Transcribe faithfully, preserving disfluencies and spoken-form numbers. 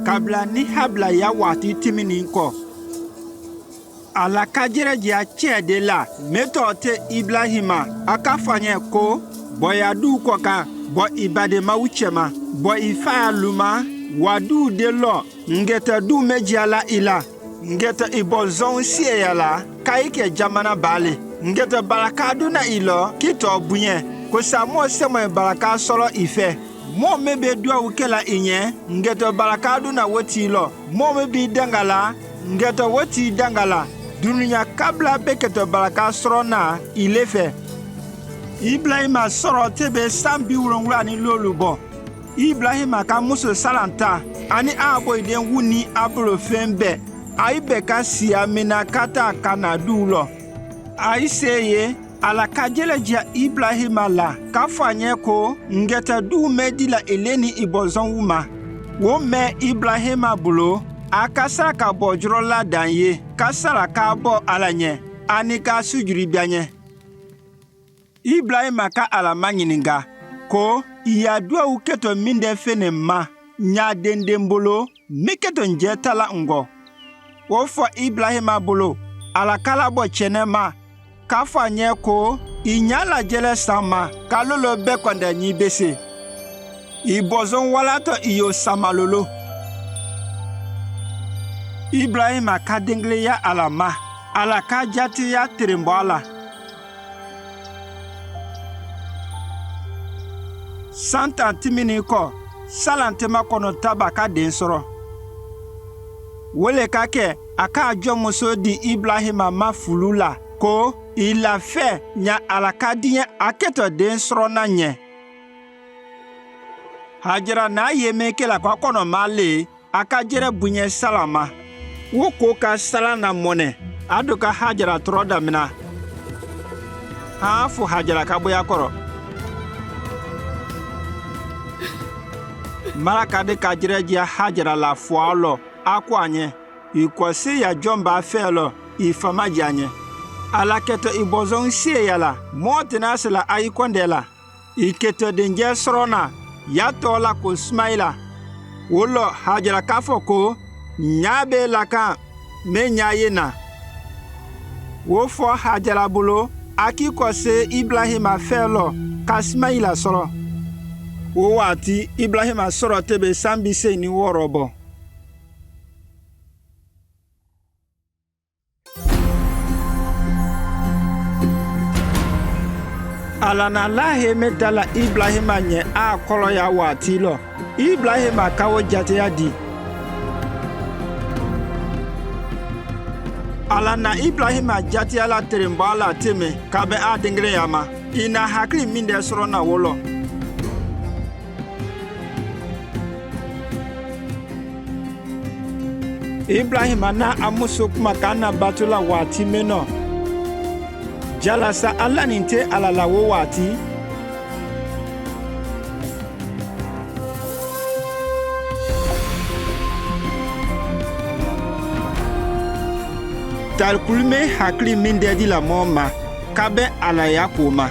Kabla ni habla ya wati timini ko. Ala ka jere jia cede la, metɔ te Ibrahima, a ka fanye ko, bɔ ya du kɔ ka, bɔ i bade ma wucɛ ma, bɔ i fa ya luma, wa du de lɔ, ngeta du me jia la i la, ngeta i bɔ zɔn sie ya la, ka i kɛ jamana bale, ngeta bala ka du na i lɔ, ki tɔ bunye, ko sa mo se mo i bala ka sɔlɔ i fe. Mo me be duwa wukela i nye, ngetɔ balaka du na woti lɔ. Mo me bi dangala, ngetɔ woti dangala. Dunuya kabla be ketɔ balaka sɔrɔ na i lefe. Ibrahima sɔrɔ tebe san bi wulonwula ni lolubɔ. Ibrahima ka musu salanta, ani a bɔ i den wuni a bolo fen be. A i be ka sia mina kata kana du lɔ. A i se ye, Ala ka jele jia Ibrahima la, ka fanye ko, ngeta du me di la eleni i bɔ zɔn wuma. Wo me Ibrahima bulo, a ka sara ka bɔ jurɔ la dan ye, ka sara ka bɔ ala nye, ani ka sujuri bia nye. Ibrahima ka ala ma nyininga, ko, i ya duwa wu keto minde fene ma, nya denden bulo, mi keto nje tala ngo. Wo fɔ Ibrahima bulo, ala ka la bɔ cene ma, Ka fanye ko, i nya la jele san ma, ka lolo be kɔnde nyi bese. I bɔ zɔn wala tɔ i yo san ma lolo. Ibrahima ka dengele ya ala ma, ala ka jati ya tirembɔ ala. San tan timini ko, salantema kɔnɔ taba ka den sɔrɔ. Wele ka kɛ, a ka jɔmuso di Ibrahima ma fulu la, ko, i la fe, nya ala ka di nye a ketɔ den sɔrɔ na nye. Hajara na ye me kela ko kɔnɔ ma le, a ka jere bunye salama. Wo ko ka sala na mɔne, a du ka Hajara tɔrɔ damina. Ha fu Hajara ka boya kɔrɔ. Maraka di ka jere jia Hajara la fua lɔ, a kua nye. I kɔsi ya jɔmba fe lɔ, i fama jia nye. Ala ketɔ i bɔ zɔn sie ya la, mɔ tena sila a i kɔnde la. I ketɔ denje sɔrɔ na, ya tɔ la ko Ismaila. Wo lɔ Hajara ka fɔ ko, nya be la ka, me nya ye na. Wo fɔ Hajara bulo, a ki kɔsi Ibrahima fe lɔ, ka Ismaila sɔrɔ. Wo wati Ibrahima sɔrɔ tebe san bi se ni wɔrɔ bɔ. Ala na lahe me dala Ibrahima nye a kɔlɔ ya wati lɔ. Ibrahima ka wo jatiya di. Ala na Ibrahima jatiya la tirembɔ ala teme ka be a dengere ya ma. I na hakili minde sɔrɔ na wo lɔ. Ibrahima na amusu kuma ka na batu la wati me nɔ. Jala sa ala ni te ala la wo wati. Tari kulu me hakili minde di la mɔ ma, ka be ala ya ko ma.